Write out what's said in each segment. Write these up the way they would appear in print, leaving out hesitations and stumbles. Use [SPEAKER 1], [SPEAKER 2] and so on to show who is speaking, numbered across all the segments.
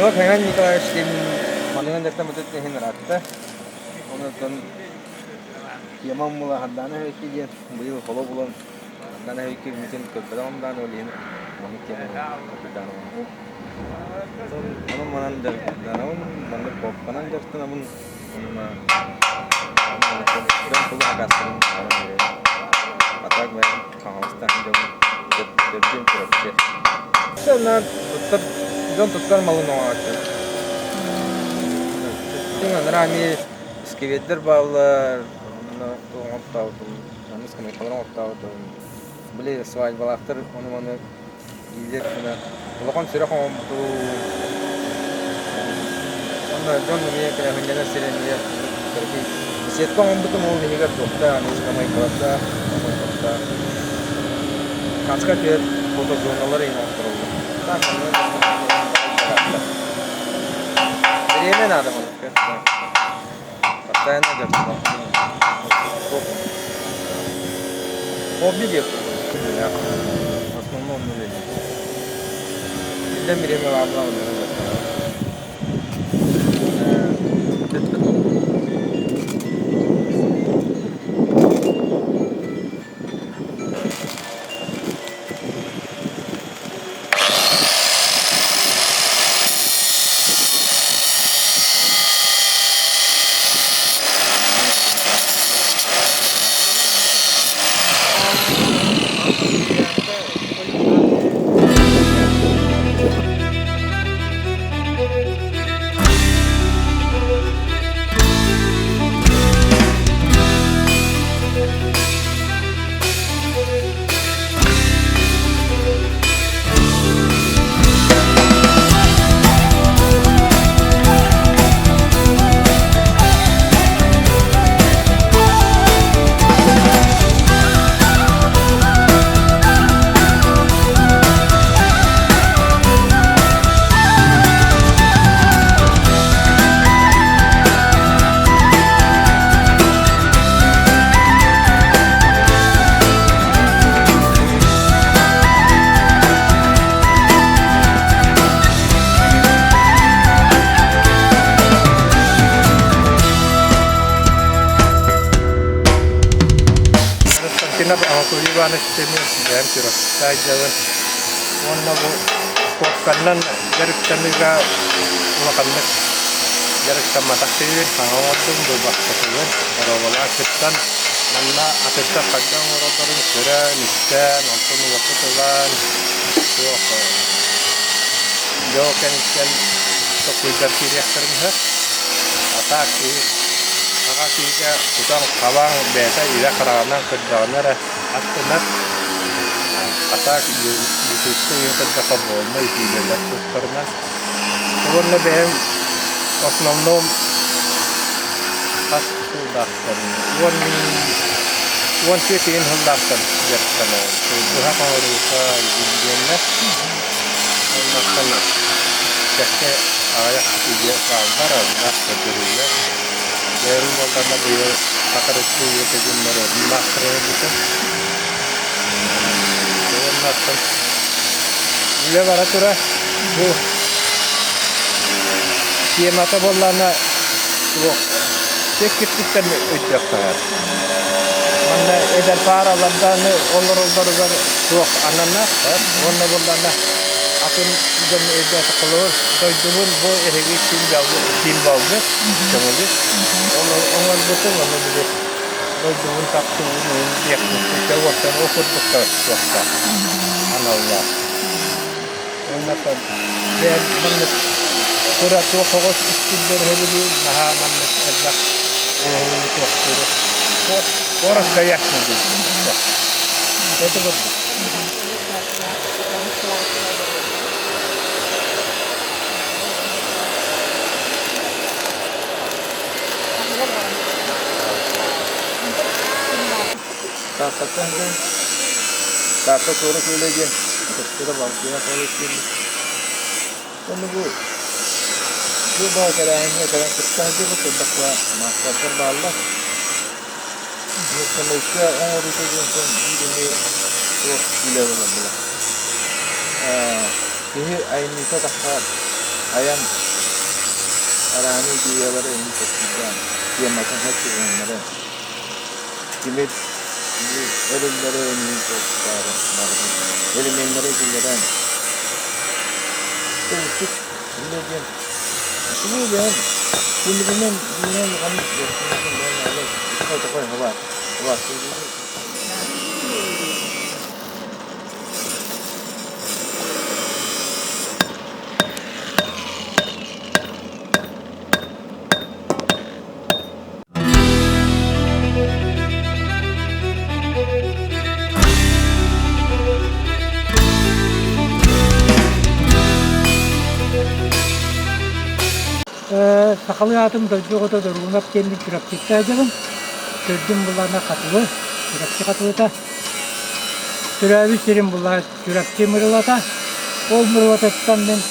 [SPEAKER 1] Данилов Иван Николаевич диэн манынан дьарыктаммытыт иһин ыраатта. Онон темам була Хардана Хöyки диэн быйыл холо булан Хардана Хöyки митин көрбөтөҕүм даҕаны ол иһин маннык теманы толкуйдаан оҥордум. Онон манан дьарыктанабын, маннык попканан дьарыктанабын уонна дьон тылы хакаастарын оҥорон биэрэбин. А так бэйэм Хаҥаластан дьонум төрдүм Чурапчы. Туттар дьон туттар малын оҥорооччу. Анараа эмиэ искибиэрдэр бааллар, онно туох оҥортообутум, маннык скамейкалары оҥортообутум. Били свадьбалаахтар ону-маны дииллэр гына улахан сүрэх оҥорбутум. Онно дьон эмиэ кэлэһиннэнэр сирэ эмиэ кыракый беседка оҥорбутум ол иһигэр туохтаах эмиэ скамейкалардаах, оҥорбуттаах. Хаска түһэр фотозоналар иһин оҥортороллор. Так, онно Бириэмэ наада маныкка. Постоянно дьарыктанар. Хобби диэх В основном үлэлиир. Иллэҥ бириэмэ баар буолан оннук дьарыктанабын.
[SPEAKER 2] Константинов Анатолий Иванович диэн бэйэм Чурапчыта дьабын уонна бу куопканнан дьарыктаныыга улаханнык дьарыктамматах киһи саҥа оҥордум бу бастакыбын боруобалаан сыттан манна атыттар хайдах оҥороллорун көрөн истэн онтон уопут ылан туох дьол кэнниттэн токуйдар киириэхтэрин сөп а так киһи аҕа киһигэ тутан хабаҥ бэйэтэ илэ хараҕынан көрдөҕүнэ эрэ астынар а так ютубка ийэ көрдөххө буолла итиилэлэр тустарынан уонна бэйэм основном хас сыллаахтан 14 ыйын сыллаахтан дьарыктанабын быһах оҥоруута диэннэр уоннаттан кэккэ аҕыйах идея бааллар онно көрдөрүүлэр бэйэм буоллаҕына быйыл Саха Республикатын норуотун маастара буолбутум уоннаттан үлэ бара турар бу темата буоллаҕына суох кирпиттэн өйдүөхтээх манна эдэр пааралардааны олороллоругар суох ананар уонна буоллаҕына атын дьон өйдөөтөххө дойдубун бу эһиги символгыт көҥүлүт оҥорбутум ону били дойдубун таптыыбын иһин диэхпит уоттан ол курдукка суохтаах аналлаах Уонна бэйэм маннык кыра туох оҕус истиллэр үһү наһаа маннык элбэх оҥоһууну туохтууру коротко ясно диэн Это курдук.
[SPEAKER 1] Тааттаттан диэн Таатта туора күөлэ диэн Ытыктыра Балкыйа Павлович диэн Онно бу бу баа тэрээһиҥҥэ кэлэн кытта сылдьыбыт элбэх маастардар бааллар. Скамейка оҥоруута диэнтэн биир эмиэ туох үлэ буолар буолар. Киһи айымньыта тахсар. Айан арааны идеялары эҥин толкуйдаан, тематын хаччыланнаран, тимир эриллэри эҥин толкуйдаарын элеменнэри киллэрэн Устук инньэ диэн үчүгэй бэйэм тимиринэн иинэн улаханнык
[SPEAKER 3] Сахалыы аатым дойду оҕото Доруунап диэммин Чурапчыттан сылдьабын. Төрдүм булаана Хатылы, Чурапчы Хатылыта. Төрөөбүт сирим булаа Чурапчы Мырылата. Ол Мырылатыттан мин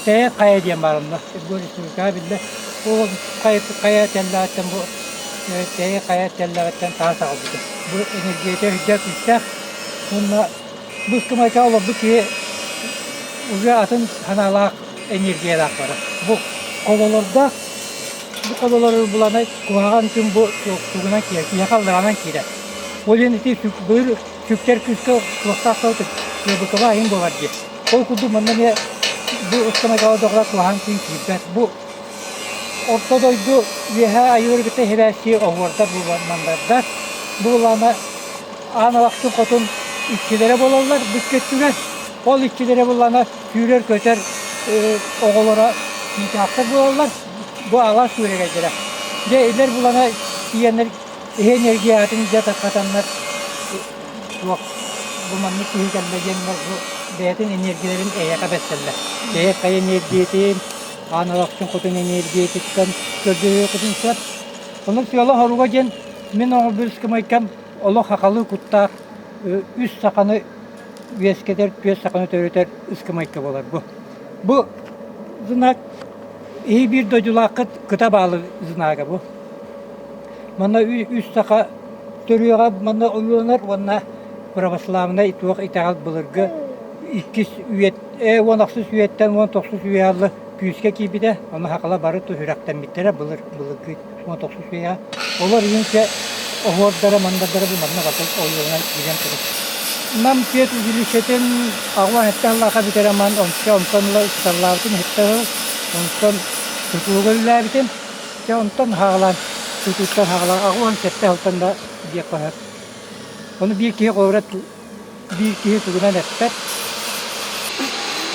[SPEAKER 3] Тэйэ хайа диэн баар онно. Республикаҕа биллэр. Ол хайа тэллэҕиттэн бу Тэйэ хайа тэллэҕиттэн таас аҕалбытым. Бу энергията үрдээх күүстээх. Уонна бу ыскамыайкаҕа олорбут киһи уже атын санаалаах энергиялаах барар. Бу хололордоох бу хололору буланай куһаҕан күн бу тугунан киирэр, киһиэхэ алларанан киирэр. Ол иһин ити былыр сүктэр күүскэ туохтаах Лебыкова айын буолар дии. Ол курдук манна эмиэ бу ыскамыайкаҕа доҕор куһаҕан күн киирбэт. Бу Орто дойду үөһээ айыылары кытта сибээстии оһуордар мандардар. Бу былаана аан алахчын хотун иччилэрэ буолаллар бүккэ өттүгэр. Ол иччилэрэ буллана сүүрэр-көтөр оҕолоро чыычаахтар буолаллар. Бу алаас күөрэгэйдэрэ. Дьэ илэр булана тиийэннэр иһэ энергиятын дьэ тарҕатаннар суох бу маннык киһи кэллэ диэн бу бэйэтин энергияларын эйиэхэ бэрсэллэр. Бэйэ хайа энергиятын аан алахчын хотун энергиятыттан көрдөһүөххүтүн сөп. Онон сыала-соруга диэн мин оҥорбут ыскамыайкам олох сахалыы куттаах үс саханы үөскэтэр, түөрт саханы төрөтөр ыскамыайка буолар бу. Бу знак иһи биир дойдулааххыт кыта баалы знага бу. Манна үс саха төрүөҕэ манна ойууланар уонна православнай туох итэҕэл былыргы иккис үйэ 10 ахсыс үйэттэн 19 үйэ күүскэ киирбитэ, ону сахалар бары сүрэхтэммиттэрэ былыр былыргы 19 үйэҕэ. Олор иһинчэ оһуордара, мандардара бу манна барыта ойууланан киирэн турар. Нам пед училищетын аҕа сэттэ сыллаахха бүтэрэн баран онтон ыла учууталлаабытым 7 сыл, онтон тутууга үлэлээбитим. Дьэ онтон хаалан тутууттан хаалан 87 сылтан да диэххэ сөп. Ону биир киһи холобура биир киһи тугунан эппэт.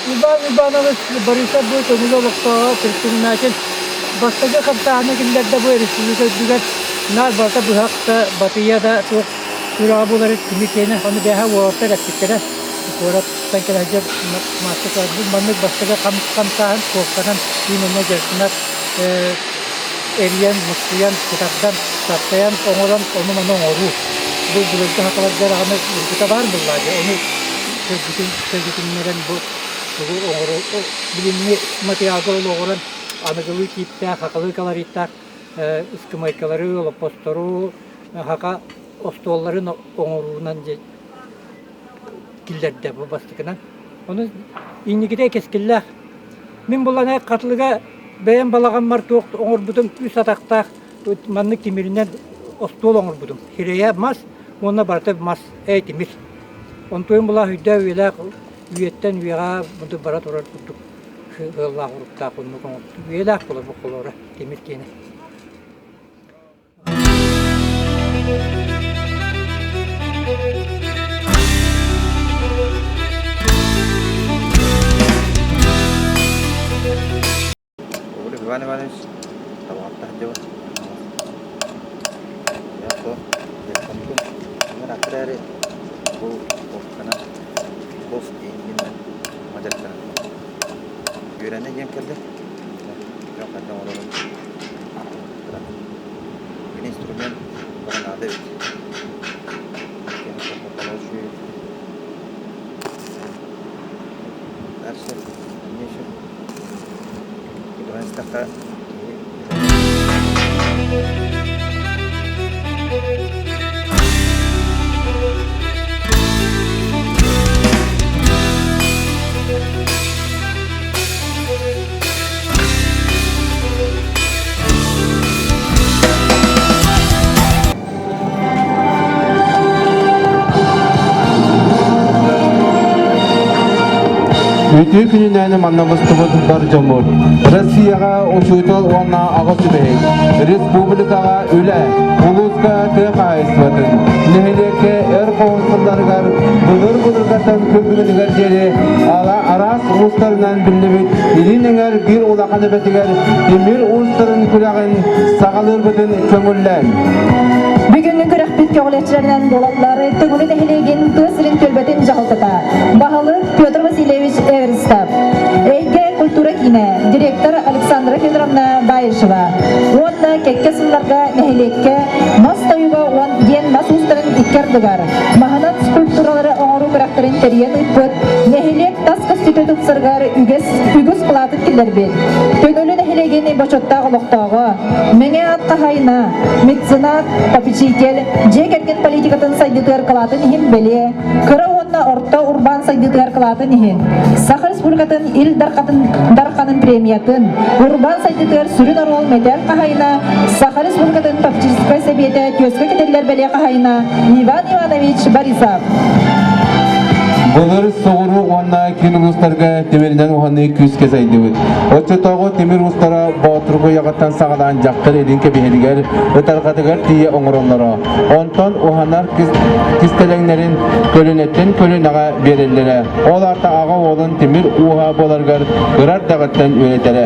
[SPEAKER 3] Иван Иванович Борисов бу көҥүл олохтооҕо предприниматель бастакы хамсааһыны киллэрдэ бу республика үрдүгэр наар барыта быһах да батыйа да суох сүрэҕэ буолар кими киэнэ ону бэйэһэ уолаттар эппиттэрэ куораттан кэлэ сылдьар мастер бу маннык бастакы хамсааһын куопканан именно дьарыктанар эрийэн мускуйан кытардан таптайан оҥорон ону-маны оҥоруу бу былыргы сахаларга даҕаны уруккута баар буоллаҕа дии ону сөргүтүн сөргүтүннэрэн бу тугу оҥоруу билиҥҥи материалга олоҕуран аныгылыы тииптээх сахалыы колориттаах ыскымайкалары олоппостору саха остуолларын оҥоруунан дьэ киллэрдэ бу бастакынан ону инникитэ кэскиллээх мин булан хатылыга бэйэм балаҕаммар туох оҥорбутум үс атахтаах маннык тимиринэн остуол оҥорбутум. Сирэйэ мас уонна барыта мас, ээ тимир. Онтуйум булаа өйдөөх үйэлээх үйэттэн үйэҕэ мындыр бара турар курдук ыаллаах уруктаах оннук оҥорбутум. Үйэлээх буолар бу холоро тимир киэнэ.
[SPEAKER 1] Оля Иван Иванович табаҕаттах дьыбы. Эрээри бу Вовканан Вов диэн мадьарданан үөрэнэ диэн кэллэ. Дьон хайдах оҥорорун Кини инструмент баҕа наада эбит. Дальше мне еще
[SPEAKER 4] Үтүө күнүнэн манна мустубут бар дьоммут. Россияҕа учуутал уонна аҕа сүбэһит, республикаҕа үлэ, улууска тыа хаһаайыстыбатын, нэһилиэккэ эр хоһун сылларыгар былыр-былыргаттан күн бүгүнүгэр диэри ала араас уустарынан биллибит Илин эҥэр биир улахан эбэтигэр тимир уустарын күрэҕин саҕалыырбытын көҥүллээн.
[SPEAKER 5] Бүгүҥҥү күрэхпит көҕүлээччилэринэн буолаллар Төҥүлү нэһилиэгин тыа сирин түөлбэтин дьаһалтата, баһылык Петр Васильевич Эверстов, Эйгэ культура киинэ, директор Александра Федоровна Баишева уонна кэккэ сылларга нэһилиэккэ мас тойуга уон диэн мас уустарын икки ардыгар маһынан скульптуралары оҥоруу күрэхтэрин тэрийэн ыыппыт нэһилиэк тас көстүүтэ тупсарыгар үгэс үгүс кылаатын киллэрбит Төҥүлү нэһилиэгин бочуоттаах олохтооҕо, Мэҥэ аат хаһаайына, меценат, попечитель, дьиэ кэргэн политикатын сайдыытыгар кылаатын иһин бэлиэ, кыра уонна орто урбаан сайдыытыгар кылаатын иһин, Саха Республикатын Ил Дархатын, Дарханын премиятын, урбаан сайдыытыгар сүрүн оруол мэтээл хаһаайына, Саха Республикатын попечительскай сэбиэтэ түөскэ кэтиллэр бэлиэ хаһаайына Иван Иванович Борисов.
[SPEAKER 4] Былыр соҕуруу уонна киин улуустарга тимиринэн уһаныы күүскэ сайдыбыт. Оччотооҕу тимир уустара Боотурга уйаҕыттан саҕалаан дьахтар илин кэбиһэригэр, ытарҕатыгар тиийэ оҥороллоро. Онтон уһанар кистэлэҥнэрин көлүнэттэн көлүнэҕэ биэрэллэрэ. Ол аата аҕа уолун тимир ууһа буоларыгар кыра эрдэҕиттэн үөрэтэрэ.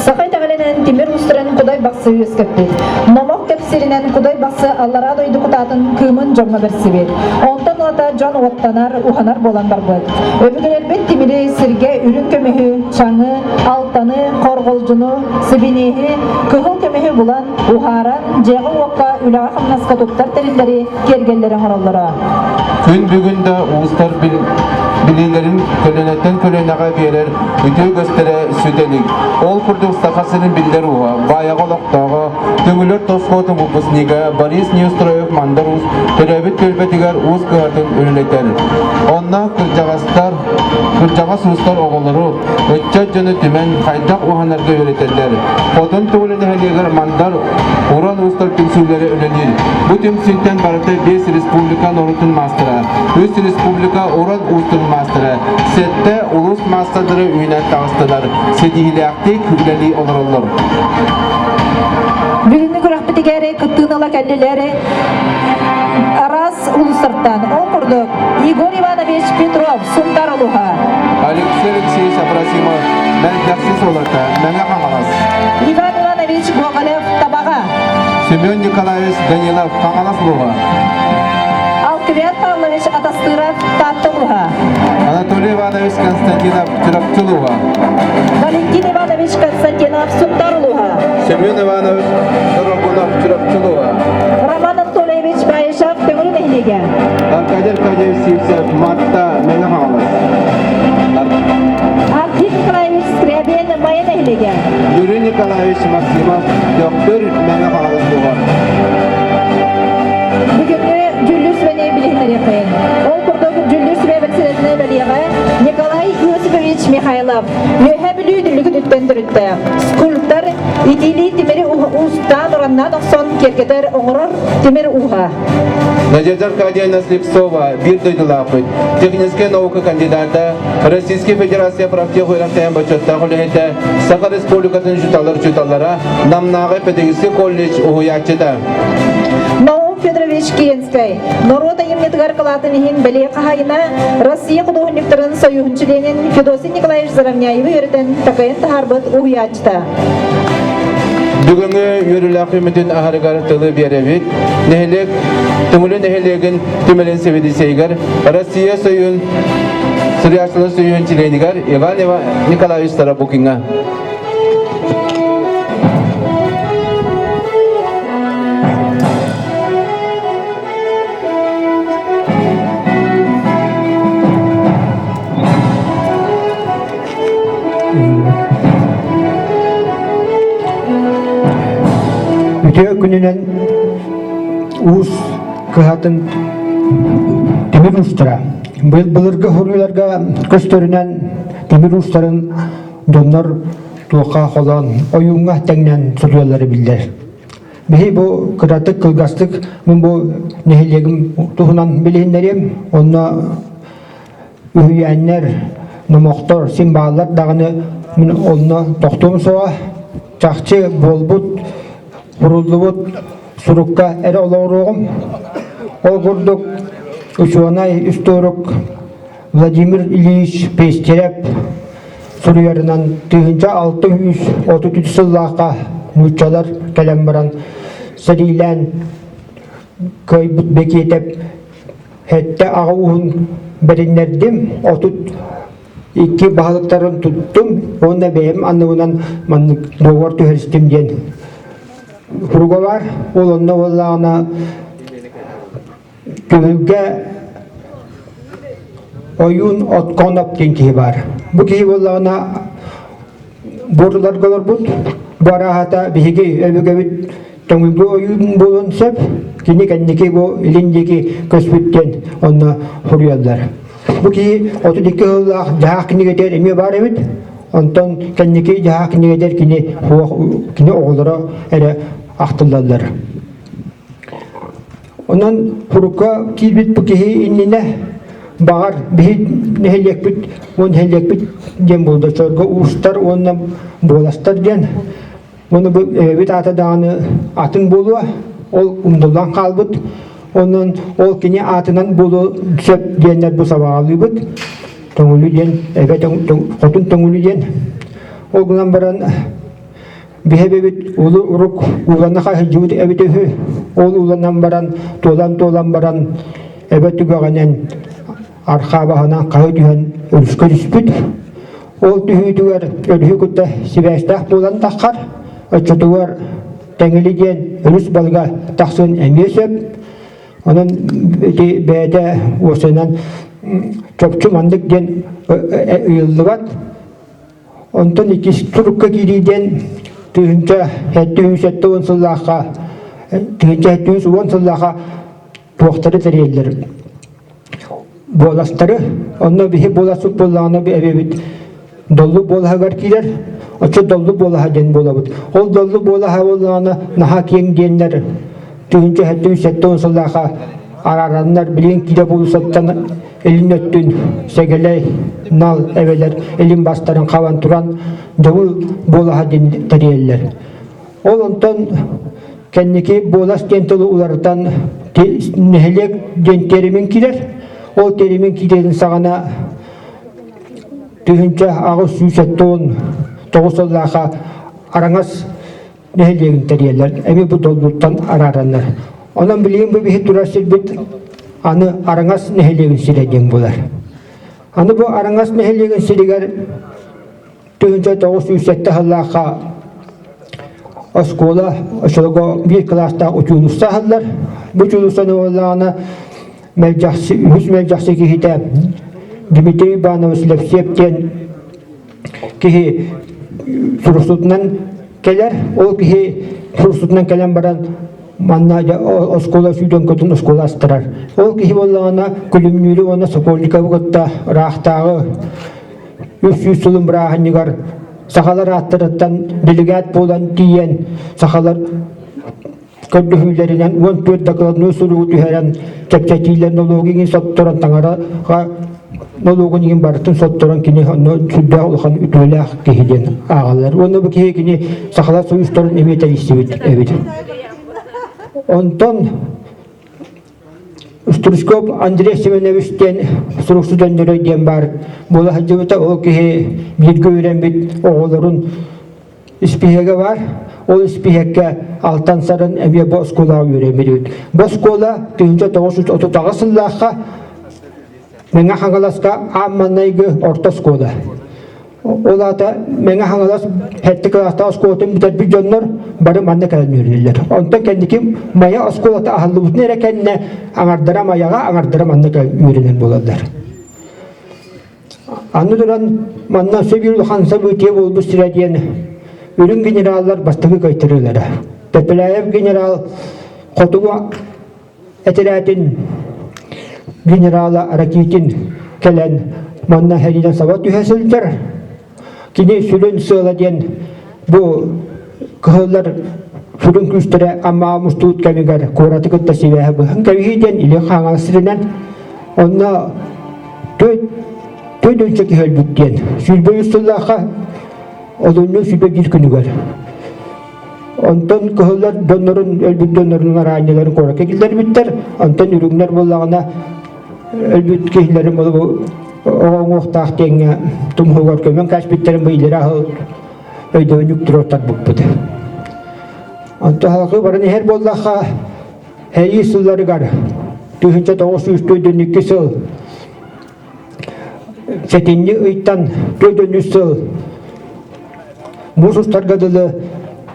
[SPEAKER 5] Саха итэҕэлинэн тимир уустарын Кудай Бахсы үөскэппит. Номох кэпсиринэн Кудай Бахсы аллараа дойду кутаатын кыымын дьоҥҥо бэрсибит. Онтон ылата дьон уоттанар, уһанар буолан барбыт. Өбүгэлэрбит тимири сиргэ үрүҥ көмүһү, чаҥы, алтаны, хорҕолдьуну, сибиниэһи, кыһыл көмүһү булан, уһааран, дьиэҕэ-уокка, үлэҕэ-хамнаска туттар тэриллэри, киэргэллэри оҥороллоро.
[SPEAKER 4] Күн бүгүн да уустар билиилэрин көлүөнэттэн көлүөнэҕэ биэрэр үтүө үгэстэрэ сүтэ илик. Ол курдук Саха сирин биллэр ууһа, Баайаҕа олохтооҕо, Төҥүлэр тосхоотун выпускнига Борис Неустроев Мандар Уус төрөөбүт түөлбэтигэр уус кыһатын үлэлэтэр. Онно кырдьаҕастар, кырдьаҕас уустар оҕолору, ыччат дьону түмэн хайдах уһанарга үөрэтэллэр. Хотун Төҥүлү нэһилиэгэр Мандар Уран уустар түмсүүлэрэ үлэлиир. Бу түмсүүттэн барыта 5 республика норуотун маастара, 3 республика уран уустун маастара, сэттэ улуус маастардара үүнэн таҕыстылар, ситиһиилээхтик үлэлии олороллор.
[SPEAKER 5] Бүгүҥҥү күрэхпитигэр кыттыыны ыла кэллилэр араас улуустартан. Ол курдук Егор Иванович Петров, Сунтаар улууһа.
[SPEAKER 4] Алексей Алексеевич Абрасимов, Мэлдьэхси Суолата, Мэҥэ Хаҥалас.
[SPEAKER 5] Иван Иванович Гоголев, Табаҕа.
[SPEAKER 4] Семен Николаевич Данилов, Хаҥалас улууһа.
[SPEAKER 5] Алквиад Павлович Атастыров, Таатта улууһа.
[SPEAKER 4] Анатолий Иванович Константинов, Чурапчы улууһа.
[SPEAKER 5] Валентин Иванович Константинов, Сунтаар улууһа.
[SPEAKER 4] Семен Иванович Дорогунов, Чурапчы улууһа.
[SPEAKER 5] Роман Анатольевич Баишев, Төҥүлү нэһилиэгэ.
[SPEAKER 4] Аркадий Аркадьевич Сивцев, Матта, Мэҥэ Хаҥалас.
[SPEAKER 5] Архив Николаевич Скрябин, Майа нэһилиэгэ.
[SPEAKER 4] Юрий Николаевич Максимов, Төхтүр, Мэҥэ Хаҥалас улууһа.
[SPEAKER 5] Бүгүҥҥү дьүүллүүр сүбэни билиһиннэриэххэйин. Ол курдук дьүүллүүр сүбэ бэрэссэдээтэлэ бэлиэҕэ Николай Иосифович Михайлов, Үөһээ Бүлүү Дүллүкүтүттэн төрүттээх, скульптор, итиилии тимири уустаан ураннаан охсон киэргэтэр оҥорор тимир ууһа.
[SPEAKER 4] Надежда Аркадьевна Слепцова, биир дойдулаахпыт, техническэй наука кандидата, Российскай Федерация профтех үөрэхтээн бочуоттаах үлэһитэ, Саха Республикатын учууталлар учууталлара, Намнааҕы педагогическай колледж уһуйааччыта.
[SPEAKER 5] Наум Федорович Киренскэй, норуот айымньытыгар кылаатын иһин бэлиэ хаһаайына, Россия худуоһунньуктарын союһун чилиэнин Федосий Николаевич Заровняевы үөрэтэн такайан таһаарбыт уһуйааччыта.
[SPEAKER 4] Бүгүҥҥү үөрүүлээх күммүтүн аһарыгар тылы биэрэбит. Нэһилиэк Төҥүлү нэһилиэгин түмэлин сэбиэдиссэйигэр Россия Союһун суруйааччылар Союһун чилиэнигэр Иван Николаевич Тарабукиҥҥа.
[SPEAKER 3] Үтүө күнүнэн уус кыһатын тимир уустара. Былыргы хоруйларга көстөрүнэн тимир уустарын дьоннор туохха холоон ойууҥҥа тэҥнэн суруйаллара биллэр. Биһи бу кыратык кылгастык мин бу нэһилиэгим туһунан билиһиннэриэм. Онно. Үһүйээннэр, номохтор син бааллар даҕаны мин онно тохтуом суоҕа. Чахчы буолбут, суруллубут сурукка эрэ олоруоҕум. Ол курдук учуонай историк Владимир Ильич Пестерев суруйарынан 1633 сыллаахха нууччалар кэлэн баран сэриилээн кыайбыт Бекетев сэттэ аҕа ууһун бэриннэрдим, 32 баһылыктарын туттум уонна бэйэм анныбынан маннык договор түһэристим диэн суруга баар. Ол онно буоллаҕына Көҥүлгэ ойуун Отконоп диэн киһи баар. Бу киһи буоллаҕына буордуларга олорбут. Бу арааһата биһиги өбүгэбит Төҥүлгү ойуун буолуон сөп. Кини кэнники бу илин диэки көспүт диэн онно суруйаллар. Бу киһи 32 сыллаах дьаһаах кинигэтигэр эмиэ баар эбит. Онтон кэнники дьаһаах кинигэтигэр кини кини оҕолоро эрэ ахтыллаллар. Онон курукка киирбит бу киһи иннинэ баҕар биһи нэһилиэкпит уон нэһилиэкпит диэн буолда чорго уустар уонна буоластар диэн Уонна бу эбэбит аата даҕаны атын буолуо, ол умнуллан хаалбыт. Онон ол кини аатынан буолуо сөп диэннэр бу сабаҕалыыбыт. Төҥүлү диэн, эбэ хотун Төҥүлү диэн. Ол гынан баран биһи эбэбит улу урук уулана хаһыдьыбыт эбит үһү. Ол ууланан баран, туолан-туолан баран эбэ түгэҕинэн архаа баһынан хаһы түһэн өрүскэ түспүт. Ол түһүүтүгэр өрүһү кытта сибээстээх буолан таххар, оччотугар Тэҥили диэн өрүс балыга тахсыан эмиэ сөп. Онон ити бэйэтэ уосайынан чопчу маннык диэн ыйыллыбат. Онтон иккис турукка киирии диэн 1770 сыллаахха 1710 сыллаахха туохтары тэрийэллэр буоластары онно биһи буоласпыт буоллаҕына эбэбит доллу буолаһыгар киирэр оччо доллу буолаһа диэн буолабыт ол доллу буолаһа буоллаҕына наһаа киэҥ диэннэр 1770 сыллаахха араараннар билигин киирэ буолусаттан илин өттүн сэгэлэй нал эбэлэр илин бастарын хабан туран дьабыл буолаһа диэн тэрийэллэр ол онтон Кэнники буолас диэн тылы уларытан нэһилиэк диэн термин киирэр. Ол термин киирэрин саҕана 1879 сыллаахха Араҥас нэһилиэгин тэрийэллэр. Эмиэ бу долгуттан араараннар. Онон билигин бу биһи турар сирбит аны Араҥас нэһилиэгин сирэ диэн буолар. Аны бу Араҥас нэһилиэгин сиригэр 1907 сыллаахха оскуола очолого биир кылаастаах учуулусса аһыллар. Бу учуулуссаны буоллаҕына мэлдьэхси, үһүс мэлдьэхси киһитэ Дмитрий Иванович Левсев диэн киһи суруксутунан кэлэр. Ол киһи суруксутунан кэлэн баран манна оскуола сүүрэн көтөн оскуола астарар. Ол киһи буоллаҕына Күлүмнүүрү уонна Сокольниковы кытта ыраахтааҕы 300 сылын бырааһынньыгар сахалар ааттарыттан делегат буолан тиийэн сахалар көрдөһүүлэринэн 14 докладной суругу түһэрэн чэпчэтиилэр нолуогун сотторон таҥараҕа нолуогун иһин барытын сотторон кини онно сүрдээх улахан үтүөлээх киһи диэн ааҕаллар. Уонна бу киһи кини сахалар союзтарын эмиэ тэрийсибит эбит. Онтон Стручков Андрей Семенович диэн суруксут Өндөрөй диэн баар буола сылдьыбыта. Ол киһи бииргэ үөрэммит оҕолорун испииһэгэ баар. Ол испииһэккэ Алтан Сарын эмиэ бу оскуолаҕа үөрэммит эбит. Бу оскуола 1938 сыллаахха Мэҥэ Хаҥаласка аан маҥнайгы орто оскуола. Ол аата Мэҥэ Хаҥалас сэттэ кылаастаах оскуолатын бүтэрбит дьоннор бары манна кэлэн үөрэнэллэр. Онтон кэнники Майа оскуолата аһыллыбытын эрэ кэннэ аҥардара Майаҕа, аҥардара манна кэлэн үөрэнэр буолаллар. Аны туран манна өссө улахан событие буолбут сирэ диэн үрүҥ генераллар бастакы кыайтарыылара. Пепеляев генерал хотугу этэрээтин генерала Ракитин кэлэн манна сэриинэн саба түһэ сылдьар. Кини сүрүн сыала диэн бу кыһыллар сүрүн күүстэрэ Аммаҕа мустубут кэмигэр куораты кытта сибээһи быһан кэбиһии диэн Илин Хаҥалас сиринэн онно төрт. Төдөнчө киһи өлбүт диэн. 23 сыллаахха олунньу 21 күнүгэр. Онтон кыһыллар дьоннорун өлбүт дьоннорун араанньаларын куоракка киллэрбиттэр. Онтон үрүҥнэр буоллаҕына өлбүт киһилэрин оҕо уҥуохтаах диэҥҥэ тумуһугар көмөн кээспиттэрин бу илэрэ аһыл өйдөбүнньүк туруортарбыппыт. Онтон халкы баран иһэр буоллахха, Һэйии сылларыгар 1942 сыл сэтинньи ыйтан 43 сыл муус устарга дылы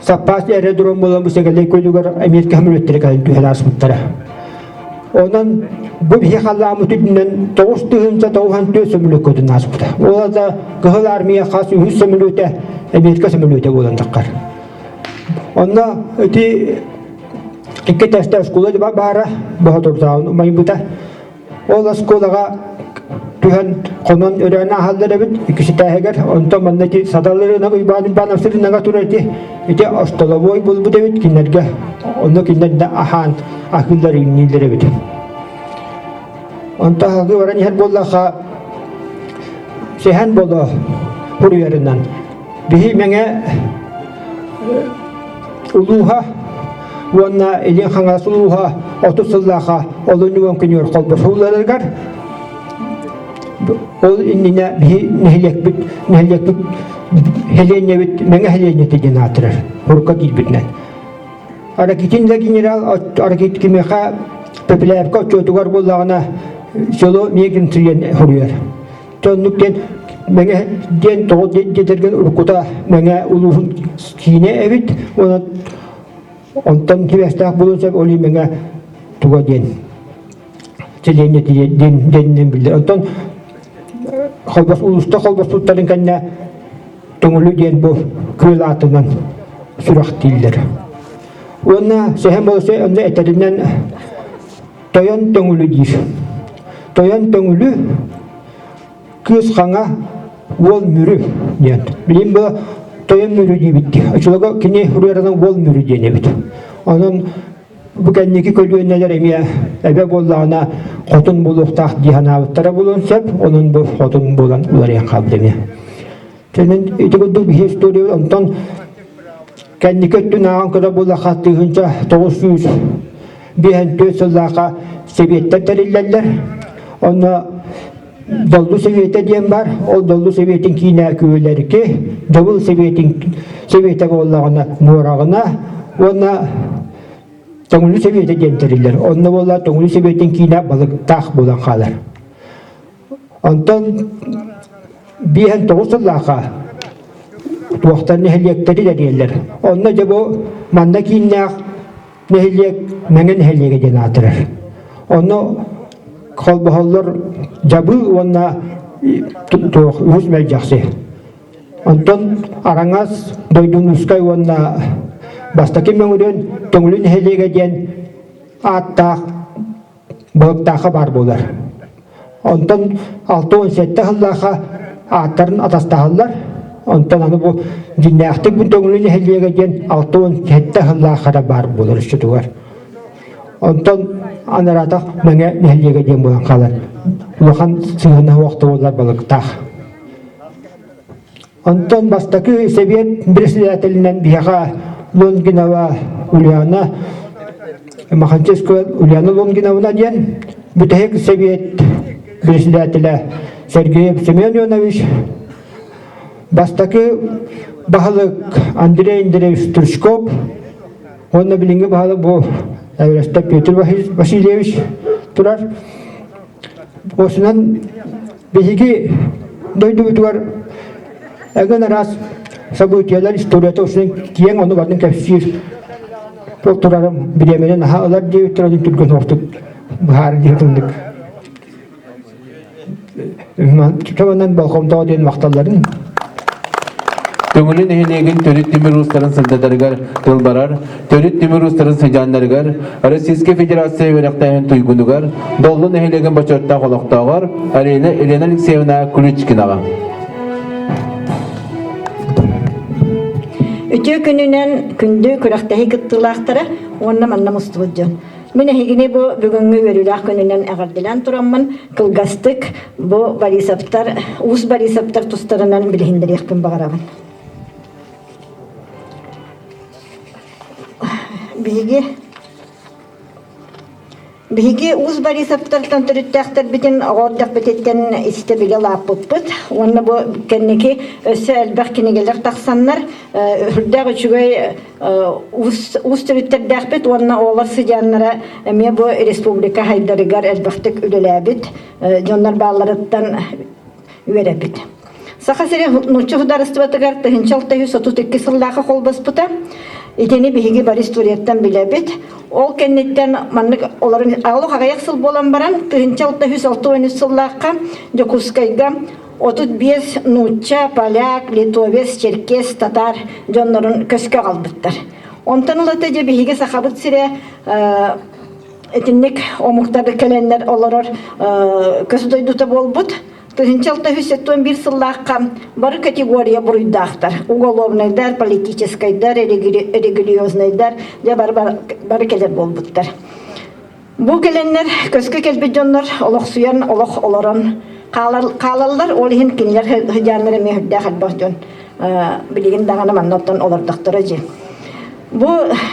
[SPEAKER 3] саппаас аэродром буолан бу Сэгэлэй көлүгэр Америка самолеттара кэлэн түһэн ааспыттара. Онон бу биһи халлааммыт үрдүнэн 9494 сөмөлүөт көтөн ааспыта. Ол да Кыһыл Армия хас үһүс сөмөлүөтэ Америка сөмөлүөтэ буолан таххар. Онно ити Икки этээстээх оскуола баара, Боһотордооҕун умайбыта. Ол оскуолаҕа түһэн хонон өрөөн ааһаллар эбит иккис этээһигэр. Онтон манна ити Садалырына Уйбаан Уйбаанов сырынаҕа турар ити ити остолобуой булбут эбит кинилэргэ. Онно кинилэр да аһаан аһыыллар үүннүүллэр эбит. Онтон аһылгы баран иһэр буоллахха Сэһэн Боло суруйарынан Биһи Мэҥэ улууһа уонна Илин Хаҥалас улууһа 30 сыллааха олунньу уон күнүгэр холбосууларыгар ол иннинэ биһи нэһилиэкпит нэһилиэкпит Хэлиэнньэбит Мэҥэ Хэлиэнньэтэ диэн аатырар урукка киирбитинэн. Ракитин да генерал Ракит кимиэхэ Пепеляевка отчуотугар буоллаҕына село Мегинцы диэн суруйар. Оннук диэн Мэҥэ диэн тоҕо диэтэргэн уруккута Мэҥэ улууһун киинэ эбит. Онон онтон сибээстээх буолуон сөп ол Мэҥэ туга диэн сэлиэнньэ диэн диэнинэн биллэр. Онтон холбос улууста холбоспуттарын кэннэ Төҥүлү диэн бу күөл аатынан сүрэхтииллэр. Уонна Сэһэн Болосой онно этэринэн Тойон Төҥүлү диир. Тойон Төҥүлү кыыс хаҥа уол Мүрү диэн. Билин бу Тойон Мүрү диэбит дии. Оччолорго кини суруйарынан уол Мүрү диэн эбит. Онон бу кэнники көлүөнэлэр эмиэ эбэ буоллаҕына хотун буолуохтаах дии санаабыттара буолуон сөп. Онон бу хотун буолан уларыйан хаалбыт эмиэ. Кэнин ити курдук биһи история онтон кэнники өттүн ааҕан көрө буоллахха 1954 сыллаахха сэбиэттэр тэриллэллэр. Онно Доллу Сэбиэтэ диэн бар. Ол Доллу Сэбиэтин киинэ Күөлэрки, Дьабыл Сэбиэтин Сэбиэтэ буоллаҕына Муораҕына уонна Төҥүлү Сэбиэтэ диэн тэриллэр. Онно буолла Төҥүлү Сэбиэтин киинэ Балыктаах буолан хаалар. Онтон 59 сыллаахха туохтар нэһилиэктэри тэрийэллэр. Онно дьэ бу манна кииннээх нэһилиэк Мэҥэ нэһилиэгэ диэн аатырар. Онно холбоһоллор Дьабыы уонна туох Үһүс Мэлдьэхси. Онтон Араҥас, Дойдунуускай уонна Бастакы Мөҥүрүөн Төҥүлү нэһилиэгэ диэн ааттаах Балыктаахха баар буолар. Онтон 67 сыллаахха ааттарын атастаһаллар. Онтон аны бу дьиннээхтик бу Төҥүлү нэһилиэгэ диэн 67 сыллаахха да баар буолар өссөтүгэр. Онтон анараатах Мэҥэ нэһилиэгэ диэн буолан хаалар. Улахан сыһыана суох буолар балыктаах. Онтон бастакы сэбиэт председателинэн биһиэхэ Лонгинова Ульяна Маханческая Ульяна Лонгиновна диэн бүтэһик сэбиэт председателэ Сергей Семен Ионович, бастакы баһылык Андрей Андреевич Стручков уонна билиҥҥи баһылык бу Эверестов Петр Васильевич турар. Осунан биһиги дойдубутугар эгин араас событиялар историята усын киэҥ ону барын кэпсиир ол турарым бириэмэни наһаа ылар диэбиттэр онун түргэн соҕустук быһаар диэтинник Чобонон болҕомтоҕо диэн махталларын
[SPEAKER 4] Төҥүлү нэһилиэгин төрүт тимир уустарын сырдатарыгар тыл барар, төрүт тимир уустарын сыдьааннарыгар, Российскай Федерация үөрэхтээһин туйгунугар, Доллу нэһилиэгин бочуоттаах олохтооҕор Арина Елена Алексеевна Ключкинаҕа.
[SPEAKER 6] Үтүө күнүнэн күндү күрэхтэһии кыттыылаахтара уонна манна мустубут дьон. Мин эһигини бу бүгүҥҥү үөрүүлээх күнүнэн эҕэрдэлээн тураммын кылгастык бу Борисовтар, Уус Борисовтар тустарынан билиһиннэриэхпин баҕарабын. Биһиги Биһиги Уус Борисовтартан төрүттээхтэрбитин оҕо эрдэхпититтэн истэ-билэ улааппыппыт уонна бу кэнники өссө элбэх кинигэлэр тахсаннар үрдээх үчүгэй уус, уус төрүттэрдээхпит уонна оҕолор сыдьааннара эмиэ бу республика хайдарыгар элбэхтик үлэлээбит дьоннор баалларыттан үөрэппит. Саха сирэ нуучча судаарыстыбатыгар 1632 сыллаахха холбоспута. Итини биһиги бары историяттан билэбит. Ол кэнниттэн маннык олорун олох аҕыйах сыл буолан баран 1663 сыллаахха Дьокуускайга 35 нуучча, поляк, литовец, черкес, татар дьоннорун көскө аҕалбыттар. Онтон ылата дьэ биһиги Сахабыт сирэ итинник омуктар кэлэннэр олорор көс дойдута буолбут. 1671 сыллаахха бары категория буруйдаахтар. Уголовнайдар, политическайдар, религиознайдар дьэ бары, бары кэлэр буолбуттар. Бу кэлэннэр көскө кэлбит дьоннор олохсуйан олох олорон хаалаллар. Ол иһин кинилэр сыдьааннар эмиэ үрдээх элбэх дьон билигин даҕаны манна оттон олордохторо дьи. Бу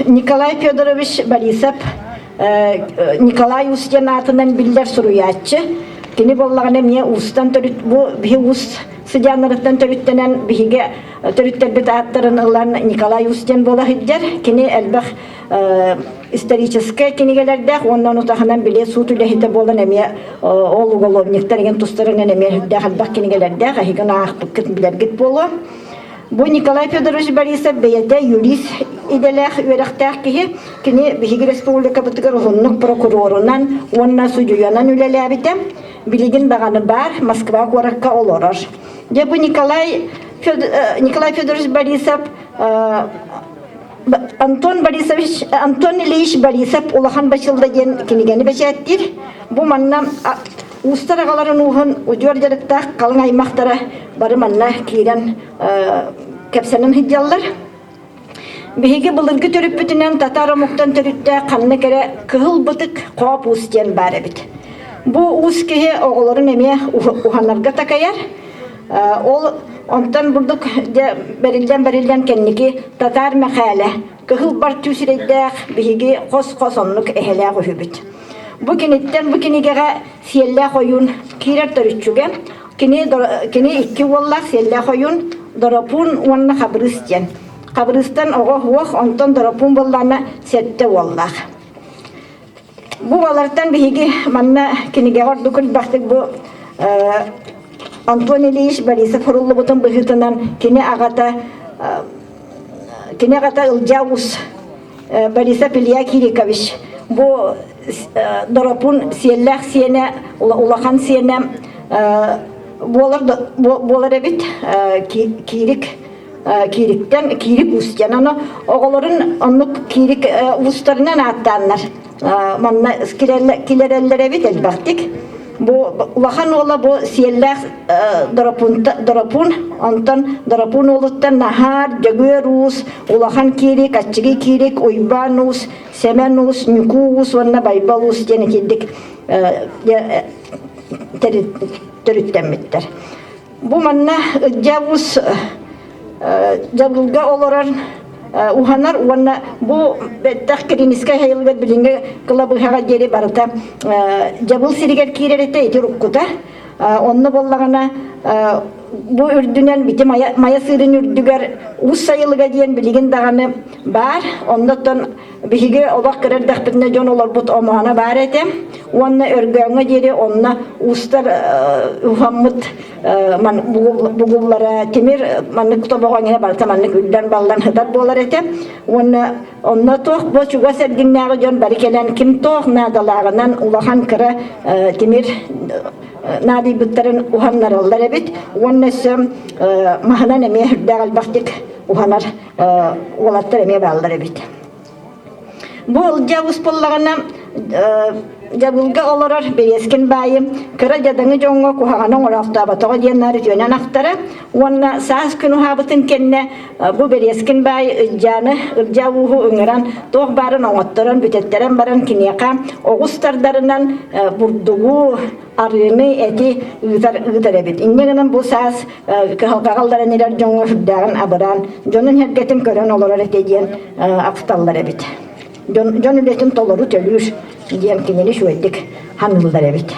[SPEAKER 6] Николай Федорович Борисов Николай Устин аатынан биллэр суруйааччы. Кини буоллаҕына эмиэ уустан төрүт бу биһи уус сыдьааннарыттан төрүттэнэн биһиги төрүттэрбит ааттарын ылан Николай Устин буола сылдьар. Кини элбэх историческай кинигэлэрдээх уонна ону таһынан били суут үлэһитэ буолан эмиэ ол уголовниктар игин тустарынан эмиэ үрдээх элбэх кинигэлэрдээх эһигин аахпыккыт билэргит буолуо. Бу Николай Федорович Борисов бэйэтэ юрист идэлээх үөрэхтээх киһи. Кини биһиги республикабытыгар уһуннук прокурорунан уонна судьуйанан үлэлээбитэ. Билигин даҕаны баар, Москва куоракка олорор. Дьэ бу Николай, Николай Федорович Борисов Антон Борисович, Антон Ильич Борисов Улахан Бачылда диэн кинигэни бэчээттиир. Бу манна уустар аҕаларын ууһун удьуор дьарыктаах халыҥ аймахтара бары манна киирэн кэпсэнэн сылдьаллар. Биһиги былыргы төрүппүтүнэн татаар омуктан төрүттээх ханнык эрэ кыһыл бытык хооп уус диэн баар эбит. Бу уус киһи оҕолорун эмиэ уһанарга такайар. Ол онтон бурдук дьэ бэриллэн-бэриллэн кэнники татаар Мэхээлэ кыһыл бар түү сирэйдээх биһиги хос-хос оннук эһэлээх үһүбүт. Бу киниттэн бу кинигэҕэ Сиэллээх ойуун киирэр төрүччүгэ кини, кини икки уоллаах Сиэллээх ойуун Доропуун уонна Хабырыыс диэн. Хабырыыстан оҕо суох, онтон Доропуун буоллаҕына сэттэ уоллаах. Бу балартан биһиги манна кинигэҕэ ордук элбэхтик бу Антон Ильич Борисов суруллубутун быһыытынан кини аҕата кини аҕата Ылдьаа Уус Борисов Илья Кирикович бу Доропун сиэллээх сиэнэ улахан сиэнэ буолар буолар эбит Киирик Киириктэн Киирик Уус диэн ону оҕолорун оннук Киирик уустарынан ааттааннар манна килэрэллэр эбит элбэхтик бу улахан уола бу сиэллээх Доропун онтон Доропун уолуттан Наһаар Дьөгүөр Уус Улахан Киирик Аччыгый Киирик Уйбаан Уус Сэмэн Уус Ньукуу Уус уонна Байбал Уус диэн итирдик төрүттэммиттэр Бу манна Ылдьаа Уус дьабылга олорор уһанар уонна бу бэттэх Киринискэй хайылыгар билиҥҥи кылабыыһаҕа диэри барыта дьабыл сиригэр киирэр этэ ити уруккута. Онно буоллаҕына бу үрдүнэн бити майа сыырын үрдүгэр Уус сайылыга диэн билигин даҕаны баар. Оннуттан Биһиги олох кыра эрдэхпитинэ дьон олорбут омооно баар этэ уонна Өргөөҥҥө диэри онно уустар уһаммыт бугуллара тимир маннык тобоҕо эҥинэ барыта маннык үллэн баллан сытар буолар этэ уонна онно туох бу чугас эргиннээҕи дьон бары кэлэн ким туох наадалааҕынан улахан кыра тимир наадыйбыттарын уһаннараллар эбит уонна өссө маһынан эмиэ сүрдээх элбэхтик уһанар уолаттар эмиэ бааллар эбит. Бу Ылдьаа уус буоллаҕына. Дьабылга олорор Березкин баайы кыра дьадаҥы дьоҥҥо куһаҕаны оҥороохтооботоҕо диэн наар үтүөнэн ахтара уонна саас күн уһаабытын кэннэ бу Березкин баай Ылдьааны Ылдьаа ууһу ыҥыран туох баарын оҥотторон бүтэттэрэн баран киниэхэ оҕус тардарынан бурдугу арыыны эти ыытар ыытар эбит. Инньэ гынан бу саас кыһалҕаҕа ылларан эрэр дьоҥҥо сүрдээҕин абыраан дьонун сэргэтин көрөн олорор этэ диэн ахталлар эбит. Дьон, дьон үлэтин толору төлүүр диэн кинини үчүгэйдик ханыыллар эбит.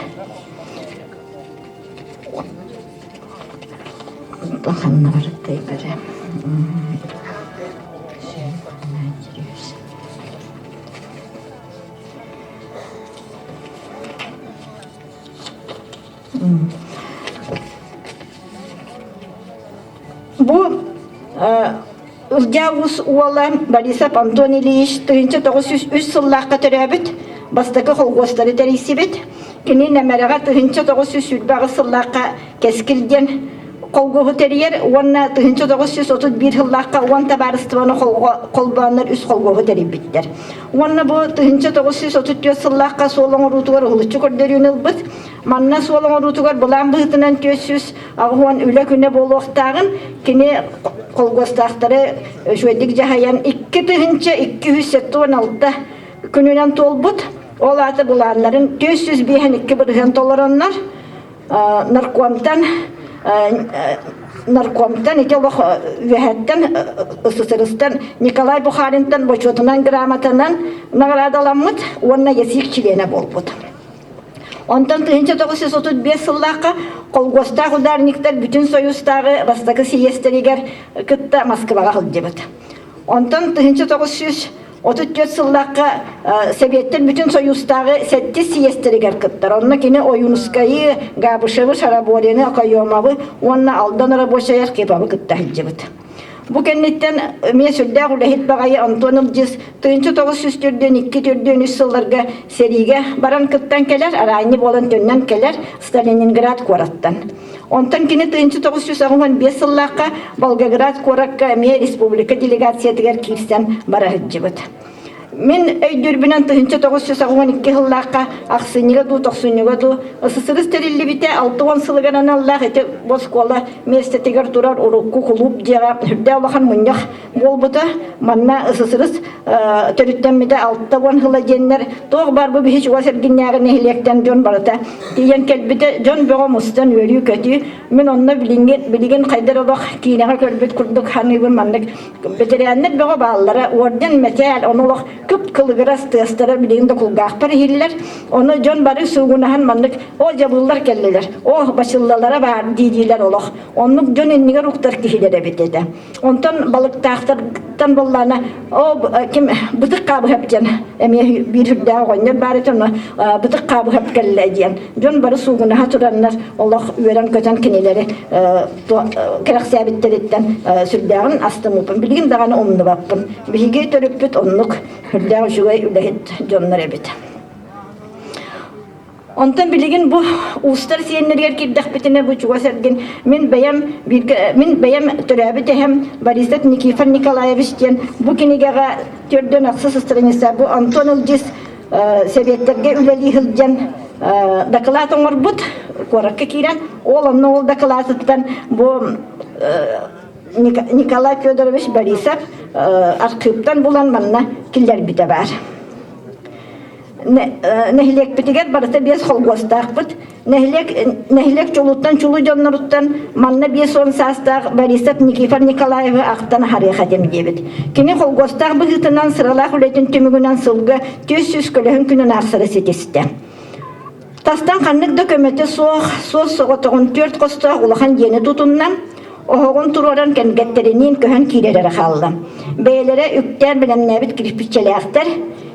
[SPEAKER 6] Ханна барыттай бары. Бу Ылдьаа Уус уола Борисов Антон Ильич 1903 сыллаахха төрөөбүт, бастакы холхуостары тэрийсибит. Кини Нэмэрэҕэ 1928 сыллаахха Кэскил диэн холгуоһу тэрийэр уонна 1931 сыллаахха уон табаарыстыбаны холбооннор үс холгуоһу тэрийбиттэр. Уонна бу 1934 сыллаахха суол оҥоруутугар уһулуччу көрдөрүүнү ылбыт. Манна суол оҥоруутугар былаан быһыытынан 480 үлэ күнэ буолуохтааҕын кини холгуостаахтары үчүгэйдик дьаһайан 2276 күнүнэн туолбут. Ол аата былааннарын 452 бырыһыан толороннор наркомтан наркомтан ити олох үөһэттэн СССРстан Николай Бухаринтан бочуотунан грамотанан наҕараадаламмыт уонна ЯСИК чилиэнэ буолбут. Онтон 1935 сыллаахха колгуостаах ударниктар бүтүн Союзтааҕы бастакы сийиэстэригэр кытта Москваҕа сылдьыбыт. Онтон 1934 сыллаахха Сэбиэттэр бүтүн Союзтааҕы сэттис сийиэстэригэр кыттар. Онно кини Ойуунускайы, Габышевы, Шараборины, Окоемовы уонна Алдан рабочай Архиповы кытта сылдьыбыт. Бу кэнниттэн эмиэ сүрдээх үлэһит баҕайы Антон Ылдьыс 1942-43 сылларга сэриигэ баран кыттан кэлэр, араанньы буолан төннөн кэлэр Сталининград куораттан. Онтон кини 1985 сыллаахха Волгоград куоракка эмиэ республика делегациятыгар киирсэн бара сылдьыбыт. Мин өйдүүрбүнэн 1982 сыллаахха ахсынньыга дуу, тохсунньуга дуу СССР тэриллибитэ 60 сылыгар аналлаах ити бу оскуола миэстэтигэр турар урукку кулууп дьиэҕэ үрдээх улахан мунньах буолбута. Манна СССР төрүттэммитэ 60 сыла диэннэр туох баар бу биһи чугас эргиннээҕи нэһилиэктэн дьон барыта тиийэн кэлбитэ. Дьон бөҕө мустан үөрүү-көтүү. Мин онно билиҥҥи билигин хайдар олох киинэҕэ көрбүт курдук саныыбын маннык Бэтэрээннэр бөҕө бааллара, орден, мэтээл, ону олох кып-кылыгырас тыастара билигин да кулгаахпар иһиллэр. Ону дьон бары суугунаһан маннык «О, дьабыллар кэллилэр, о, бачыллалара баар» дии-диилэр олох. Оннук дьон иннигэр уктар киһилэр эбит этэ. Онтон балыктаахтартан буоллаана «О, ким Бытык Хаабыһап диэн эмиэ биир үрдээх оҕонньор баар этэ, ону Бытык Хаабыһап кэллэ» диэн. Дьон бары суугунаһа тураннар олох үөрэн-көтөн кинилэри кэрэхсээбиттэриттэн сүрдээҕин астыммыппын. Билигин даҕаны умнубаппын. Биһиги төрүппүт оннук сүрдээх үчүгэй үлэһит дьоннор эбит. Онтон билигин бу уустар сиэннэригэр киирдэхпитинэ бу чугас эргин мин бэйэм бииргэ мин бэйэм төрөөбүт эһэм Борисов Никифор Николаевич диэн бу кинигэҕэ төрдөн ахсыс страница бу Антон Ылдьыс сэбиэттэргэ үлэлии сылдьан дакылаат оҥорбут куоракка киирэн ол онно ол дакылаатыттан бу Николай Федорович Борисов архыыптан булан манна киллэрбитэ баар. Нэһилиэкпитигэр барыта биэс холкуостаахпыт. Нэһилиэк, нэһилиэк чулуттан чулуу дьонноруттан манна 50 саастаах Борисов Никифор Николаевы ахтан аһарыах этим диэбит. Кини холкуостаах быһыытынан сыралаах үлэтин түмүгүнэн сылга 400 көлөһүн күнүн аахсары ситистэ. Тастан ханнык да көмөтө суох, суос соҕотоҕун түөрт хостоох улахан дьиэни тутунна, оһоҕун туруоран кэнгэттэриниин көһөн киирэр эрэ хаалла. Бэйэлэрэ үктээн бэлэмнээбит кирпиччэлээхтэр.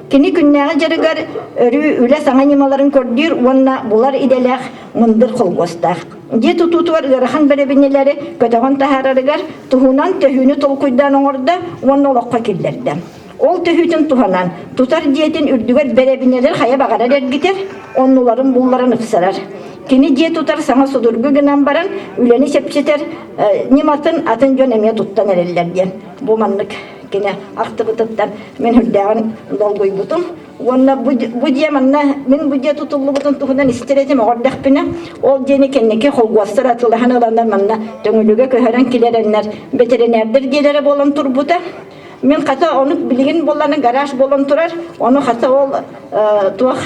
[SPEAKER 6] Кини күннээҕи дьарыгар өрүү үлэ саҥа ньымаларын көрдүүр уонна булар идэлээх мындыр холкуостаах. Дьиэ тутуутугар ыарахан бэрэбинэлэри көтөҕөн таһаарарыгар туһунан төһүүнү толкуйдаан оҥордо уонна олоххо киллэрдэ. Ол төһүүтүн туһанан, тутар дьиэтин үрдүгэр бэрэбинэлэр хайа баҕарар эргитэр, оннуларын булларан ыпсарар. Кини дьиэ тутар саҥа судургу гынан баран, үлэни чэпчэтэр ньыматын атын дьон эмиэ туттан эрэллэр диэн. Бу маннык. кини ахтыбытыттан мин үрдээҕин долгуйбутум. Уонна бу, бу дьиэ манна мин бу дьиэ тутуллубутун туһунан истэр этим оҕордохпүнэ, ол дьиэни кэнники холгуостар атыылаһан ыланнар манна Төҥүлүгэ көһөрөн килэрэннэр бэтэринээрдэр дьиэлэрэ буолан турбута. Мин хата ону билигин буоллана гараж буолан турар, ону хата ол туох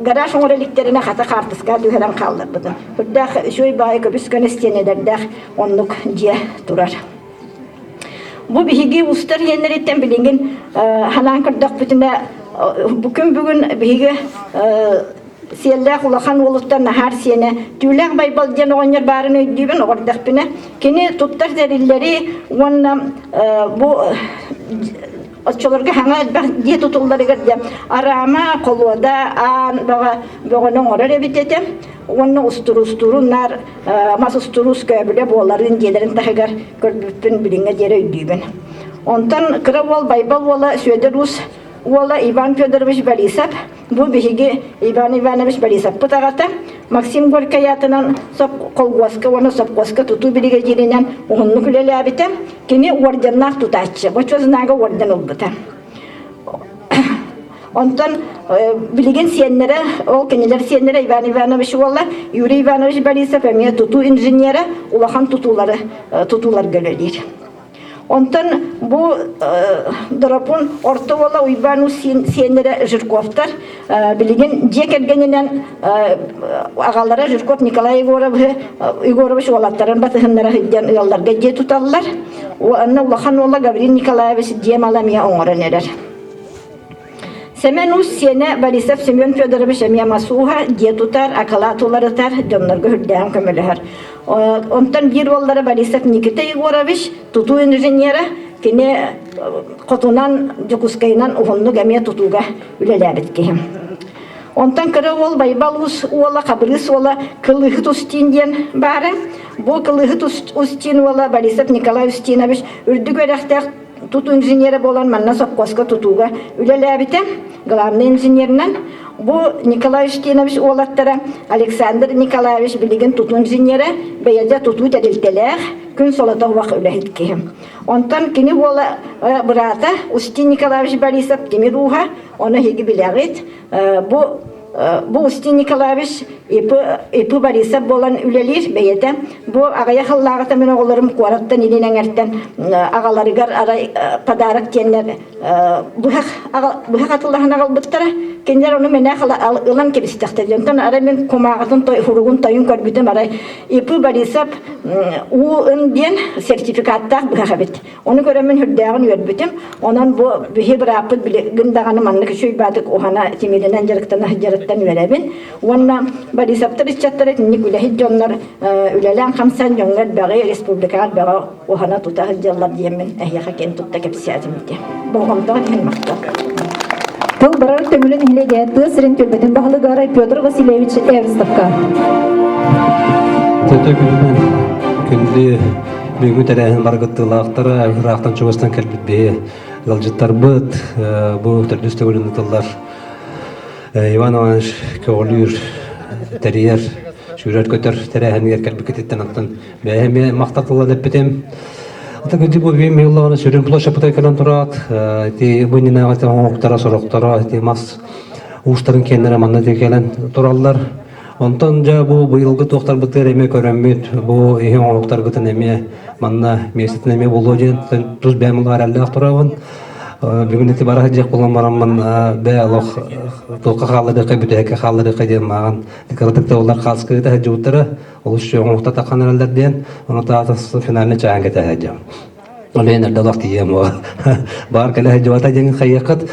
[SPEAKER 6] гараж оҥоро иликтэринэ хата хаартыскаҕа түһэрэн хаалларбытым. Үрдээх үчүгэй баайы көбүс көнө истиэнэлэрдээх оннук дьиэ турар. Бу биһиги устар иэннэриттэн билигин ханаан көрдөхпүтүнэ бу күн бүгүн биһиги сиэллээх улахан уолуттан наһаар сиэнэ Түүлээх Байбал диэн оҕонньор баарын өйдүүбүн оҕордохпүнэ кини туттар тэриллэри уонна бу оччолорго хаҥа элбэх дьиэ тутулларыгар диэн араама, холуода, аан бөҕө бөҕөнү оҥорор эбит этэ уонна устуруустуурун наар мас устуруус көөбүлэ буоларын дьиэлэрин таһыгар көрбүппүн билиҥҥэ диэри өйдүүбүн. Онтон кыра уол Байбал уола Сүөдэр Уус уола Иван Федорович Борисов бу биһиги Иван Иванович Борисовпыт аҕата Максим Горькай аатынан холкуоска уонна сопхуоска тутуу биригэдьииринэн уһуннук үлэлээбитэ. Кини орденнаах тутааччы, Бочуот знага орден ылбыта. Онтон билигин сиэннэрэ, ол кинилэр сиэннэрэ Иван Иванович уола Юрий Иванович Борисов эмиэ тутуу инженерэ, улахан тутуулары тутууларга үлэлиир. Онтон бу Доропун орто уола Уйбаан Уус сиэннэрэ Жирковтар билигин дьиэ кэргэнинэн аҕалара Жирков Николай Егоровы Егорович уолаттарын батыһыннара сылдьан ыалларга дьиэ туталлар. Уонна улахан уола Гаврил Николаевич дьиэ мала эмиэ оҥорон эрэр. Сэмэн Уус сиэнэ Борисов Семен Федорович эмиэ мас ууһа, дьиэ тутар, акылаат уларытар, дьоннорго үрдээҕин көмөлөһөр. Онтон биир уоллара Борисов Никита Егорович, тутуу инженера, кини хотунан, Дьокуускайынан уһуннук эмиэ тутууга үлэлээбит киһи. Онтон кыра уол Байбал Уус уола Хабырыыс уола Кылыыһыт Устин диэн баара. Бу Кылыыһыт Устин уола Борисов Николай Устинович үрдүк үөрэхтээх тутуу инженерэ буолан манна сопхуоска тутууга үлэлээбитэ, главный инженеринэн. Бу Николай Устинович уолаттара Александр Николаевич билигин тутуу инженерэ, бэйэтэ тутуу тэрилтэлээх, күн солото убах үлэһит киһи. Онтон кини уола быраата Устин Николаевич Борисов тимир ууһа, ону эһиги билэҕит. Бу Бу Устин Николаевич ИП, ИП Борисов буолан үлэлиир бэйэтэ. Бу аҕыйах сыллааҕыта мин оҕолорум куораттан илин эҥэртэн аҕаларыгар арай подарок диэннэр быһах быһах атыллаһан аҕалбыттара. Кинилэр ону мэнээх ылан кэбистэхтэр. Онтон арай мин кумааҕытын хуругун тойун көрбүтүм арай ИП Борисов УН диэн сертификаттаах быһах эбит. Ону көрөммүн сүрдээҕин үөрбүтүм. Онон бу биһи бырааппыт билигин даҕаны маннык үчүгэй баатык уһана тимиринэн дьарыктана сылдьарыттан үөрэбин. Уонна Борисовтар ыччаттара итинник үлэһит дьоннор үлэлээн-хамсаан дьоҥҥо элбэҕи, республикаҕа элбэҕи уһана тута сылдьаллар диэммин эһиэхэ киэн тутта кэпсээтим ити. Болҕомтоҕо иһин махтал.
[SPEAKER 5] Тыл барар төҥүлү нэһилиэгэ тыа сирин түөлбэтин баһылыгар Петр Васильевич Эверстовка.
[SPEAKER 7] Төтө күнүнэн күндү Бүгүҥҥү тэрээһин бары кыттыылаахтара, ыраахтан чугастан кэлбит биһи ыалдьыттарбыт, бу төрдүс төгүлүн ытыллар Иван Иванович көҕүлүүр, тэрийэр, сүүрэр-көтөр тэрээһинигэр кэлбиккититтэн оттон бэйэм эмиэ махтал тыллан эппитим. Ата күндү бу биим миллоҕына сүрүн площадьпытыгар кэлэн тураат, ити бу иннинээҕи оҥоһуктара, сорохторо ити мас уустарын киэннэрэ манна кэлэн тураллар. Онтон дьэ бу быйылгы туохтарбытыгар эмиэ көрөммүт, бу иһи оҥоһуктаргытын эмиэ манна миэстэтин эмиэ булуо диэн тус бэйэм эрэллээх турабын. Бүгүн ити бара сылдьыах буолан бараммын бээ олох туохха хаалларыахха бүтэһиккэ хаалларыахха диэн мааҕын кыратык да улар хаалскыыта сылдьыбыттара олус үчүгэй оҥоһукта таххан эрэллэр диэн ону таата финальный чааһын кэтэһэ сылдьабын. Олен эрдэ олох тиийиэм баар кэлэ сылдьыбата диэн хайыаххыт.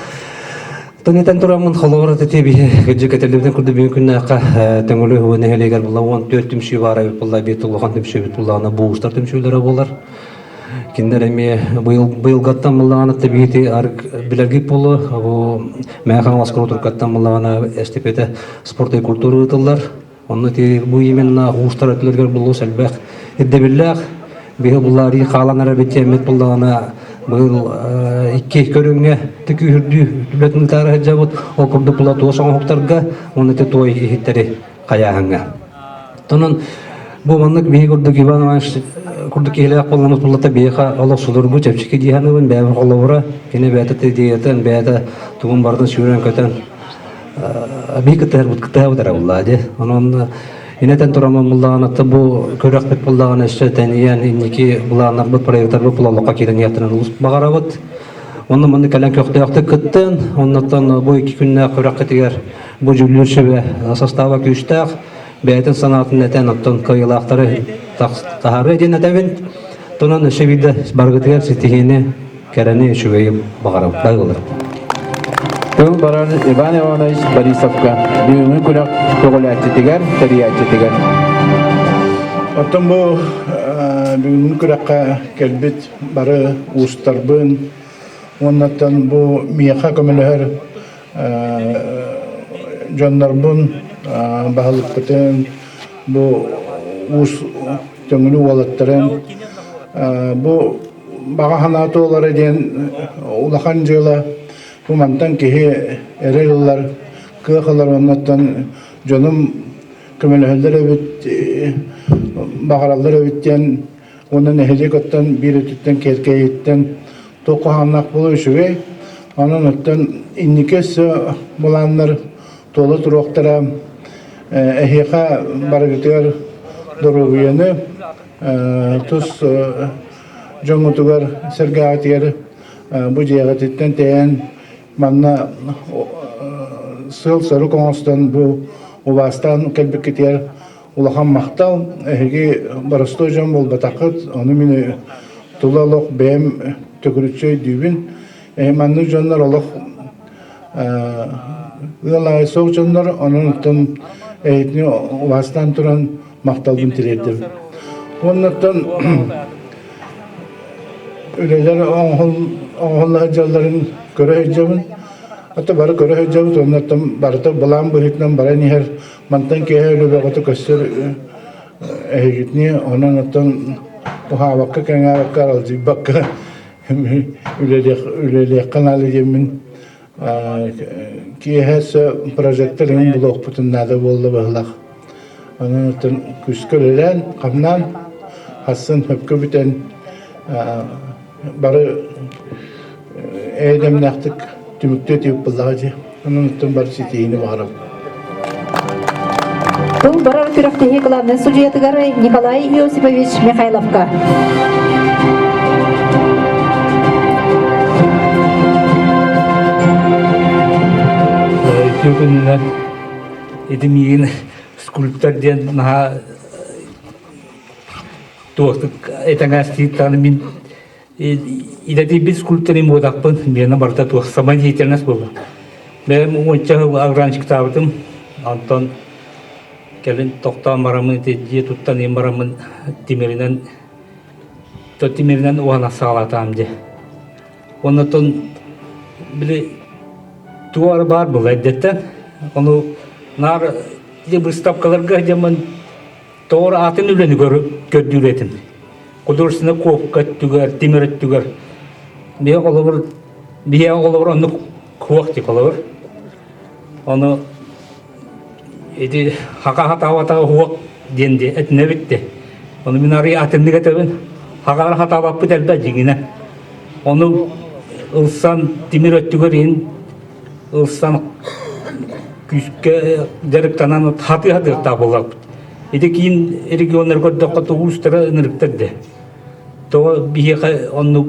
[SPEAKER 7] Оттон этэн тураммын холобур ити биһи кырдьык этэллибитин курдук бүгүн күннээххэ Төҥүлү уһу нэһилиэгэр була 14 түмсүү баар эбит буолла биир улахан түмсүүбүт буллаҕына буустар түмсүүлэрэ буолар. Кинилэр эмиэ быйыл быйылгаттан буллаҕына тэбиити билэргит буолуо бу Мэҥэ Хаҥалас туркаттан буллаҕына эстипиэтэ спорт и культура ыытыллар. Онно ити бу именно уустар өттүлэригэр булуус элбэх ирдэбиллээх. Биһи буллаарыы хаалан эрэ битиэммит буллаҕына быйыл икки көрүҥҥэ күүһүрдүү үлэтин ыытаары сылдьабыт. Ол курдук була туос оҥоһуктарга уонна ити туой иһиттэри хайааһыҥҥа. Онон. Бу маннык биһи курдук Иван Иванович курдук киһилээх буолламмыт буллата биһиэхэ олох судургу чэпчэки дии саныыбын бэйэм холобура кини бэйэтэ идеятын бэйэтэ тугун барытын сүүрэн-көтөн биһи кыттыһарбыт кыттыһабыт эрэ буллаа дии. Онон инэтэн тураммын буллаҕына бу күрэхпит буллаҕына өссө тэнийэн инники былааннарбыт проектарбыт олоххо киирэн иһиэхтэрин олус баҕарабыт. Онно манна кэлэн көхтөөхтүк кыттын. Оннуттан бу икки күннээх күрэххитигэр бу дьүүллүүр сүбэ состава күүстээх. Бэйэтин санаатын этэн, оттон кыайыылаахтары таһаарыа диэн этэбин. Тонон өссө биирдэ барыгытыгар ситиһиини, кэрэни, үчүгэйи баҕарабын. Дайгылар.
[SPEAKER 4] Тыл барар Иван Иванович Борисовка бүгүҥҥү күрэх көҕүлээччитигэр, тэрийээччитигэр.
[SPEAKER 8] Оттон бу бүгүҥҥү күрэххэ кэлбит бары уустарбын уоннаттан бу миэхэ көмөлөһөр дьоннорбун баһылыкпытын бу уус Төҥүлү уолаттарын бу баҕа санаа туолара диэн улахан дьыала бу мантан киһи эрэл ылар кыах ылар уоннаттан дьонум көмөлөһөллөр эбит баҕараллар эбит диэн Уонна нэһилиэк оттон биир өттүттэн киэркэйиттэн туох куһаҕаннаах буолуо үчүгэй. Онон оттон инники өссө былааннар туола туруохтара. Эһиэхэ барыгытыгар доруобуйаны, тус дьоҥҥутугар, сэргэҕитигэр бу дьиэҕититтэн тэйэн манна сыал-сорук оҥостон бу убаастаан кэлбиккитигэр Улахан махтал, эһиги боростуой дьон буолбатаххыт, ону мин тула олох бэйэм төгүрүччү өйдүүбүн. Эһи маннык дьоннор олох ыал аайы суох дьоннор, онон оттон эһитини убаастаан туран махталбын тириэрдэбин. Уоннаттан үлэлэр оҥоһулла сылдьалларын көрө сылдьабын. Ата бары көрө сылдьабыт, оннуттан барыта былаан быһыытынан баран иһэр Мантан киэһэ үлэ бөҕөтө көстөр эһигитини, онон оттон уһаабакка, кэҥээбэккэ, аралдьыйбакка үлэлиэххэ наада диэммин киэһэ өссө прожектор иҥин булуохпутун наада буолла быһыылаах. Онон оттон күүскэ үлэлээн, хамнаан, хассын сөпкө бүтэн бары эйэ-дэмнээхтик түмүктүө этибит буоллаҕа дии. Онон оттон бары ситиһиини баҕарабын.
[SPEAKER 5] Тыл барар күрэхтэһии главнай судьуйатыгар Николай Иосифович Михайловка.
[SPEAKER 9] Үтүө күнүнэн ити миигин скульптор диэн наһаа туохтук этэҥээстиир мин идэтийбит скульпторым буотахпын миэнэ барыта туох самодеятельность буолла бэйэм уонча сыл огранчиктаабытым онтон кэлин тохтоон бараммын ити дьиэ туттан иһин бараммын тимиринэн то тимиринэн уһана саҕалаатаҕым дьэ оннотон били туох эрэ баар буолла эрдэттэн ону наар быыстапкаларга дьоммун Тоҕо атын үлэни көрдүүр этим. Художественнай куопка өттүгэр, тимир өттүгэр. Биһи холобур, биһи холобур оннук куох дии холобур. Ону ити хака хатаабатаҕа хуох диэн ди этинэбит де. Ону мин арый атыннык этэбин. Хакалар хатаабаппыт элбэх дьиҥинэ. Ону ылсан тимир өттүгэр иһин ылсан күүскэ дьарыктанан хатыы хатыахтаах буоллахпыт. Ити киин регионнар көрдөххө уустара ынырыктар дэ. Тоҕо биһиэхэ оннук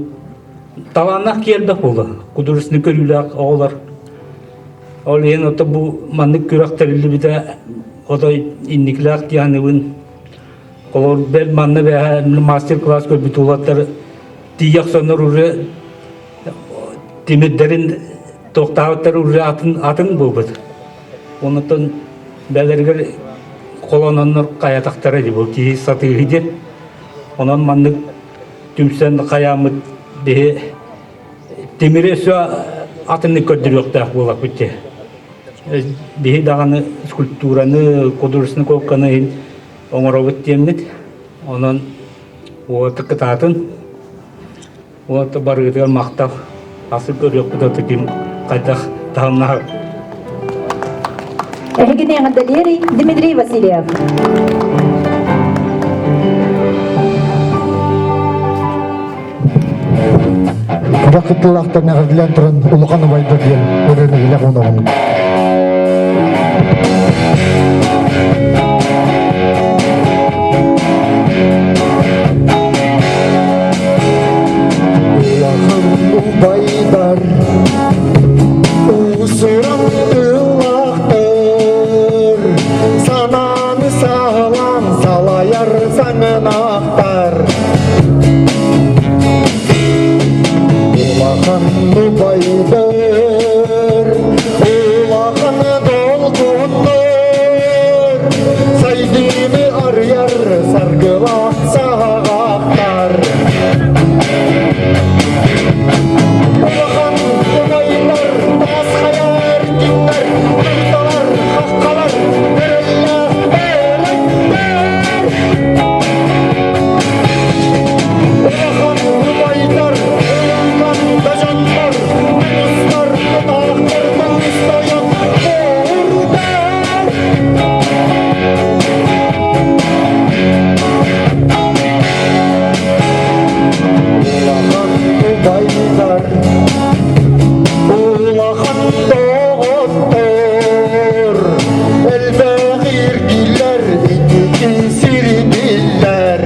[SPEAKER 9] талааннаах киэрбэх буолла. Художественный көрүүлээх оҕолор. Ол иһин ото бу маннык күрэх тэриллибитэ отой инникилээх дианыбын. Олор бэл манна бэһэ мастер-класс көрбүт уолаттар тиийэ охсоннор уже тимирдэрин туохтаабыттар уже атын атын буолбут. Оннуттан бэлэригэр холононнор хайатахтара дии бу киһи сатыыһы диэн. Онон маннык түмсэн хайааммыт биһи тимири өссө атыннык көрдөрүөхтээх буолаппыт дии. Биһи даҕаны скульптураны, художественный куопканы иһин оҥоробут диэммит. Онон уота кытаатын. Уонна барыгытыгар махтал. Асы көрүөхпүт аты ким хайдах таһымнаһар.
[SPEAKER 5] Эһигини эҕэрдэлиэрий Дмитрий Васильев.
[SPEAKER 10] Күрэх кыттыылаахтарын эҕэрдэлээн туран улахан убайдар диэн ырыаны билэх оҥоһун. Улахан убайдар уусуран тыллаахтар санааны саалаан салайар саҥынаахтар Улахан убайдар, улахан долгуннар, сайдыыны арыйар саргылаах саҕахтар. Улахан убайдар, таас хайа эркиннэр, турталар, хаххалар, эрэллээх бэрэктэр. Улахан убайдар, улахан да дьоннор, тумустар, тутаахтар тумустайан буурдар. Улахан убайдар, улахан доҕоттор, элбэх иргилэр итики сирдиллэр.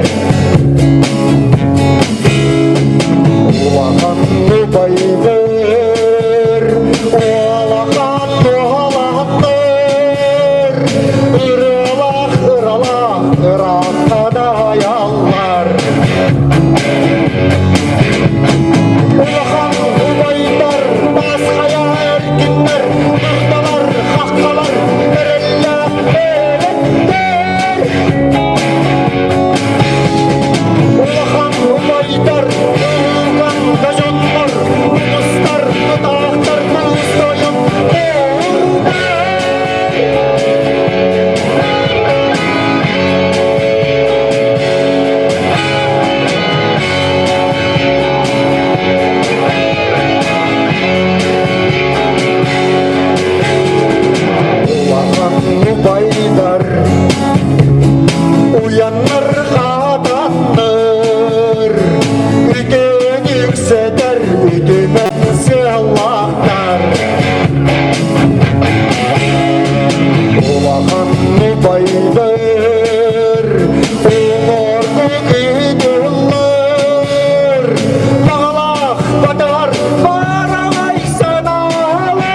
[SPEAKER 10] Улахан убайдар, улахан туһалаахтар, ырыалаах ыралаах ыраахха даайаллар. Улахан убайдар, таас хайа эркиннэр, дурдалар, хаххалар, эрэллээх бэрэттэр. Улахан убайдар, улахан да дьоннор, тумустар, тутаахтар тустойон буурдар. Улахан убайдар уяннар хаатаннар, үтүөн үксэтэр үтүмэн сыаллаахтар. Улахан убайдар уҥуоргу кыытыллар, баҕалаах батар барамай санаалар.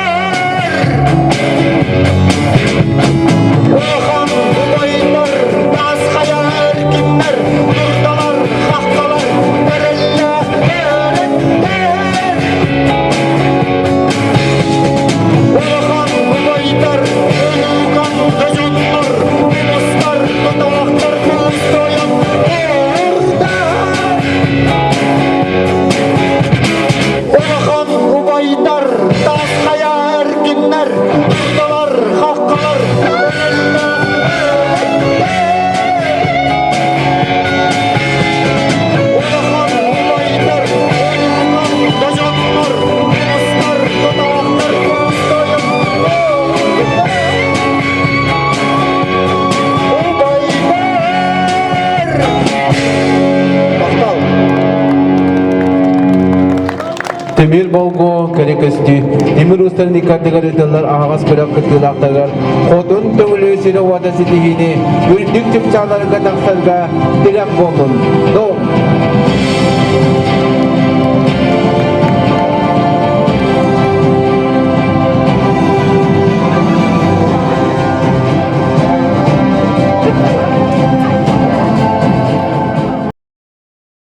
[SPEAKER 10] Улахан убайдар, таас хайа эркиннэр, дурдалар, хаххалар, эрэллээх бэрэттэр. Улахан убайдар, улуукан да дьоннор, тумустар, тутаахтар тустойон буурдар. Улахан убайдар, таас хайа эркиннэр, дурдалар, хаххалар, эрэллээх бэрэттэр. Улахан убайдар, улахан да дьоннор, тумустар, тутаахтар тустойон буурдар. Убайдар! Махтал!
[SPEAKER 4] Тимир Болго кэрэ көстүү Тимир уустарын иккардыгар ыытыллар аһаҕас күрэх кыттыылаахтарыгар Хотун Төҥүлү сирэ-уота ситиһиини үрдүк чыпчааларга тахсарга тирэх буоллун.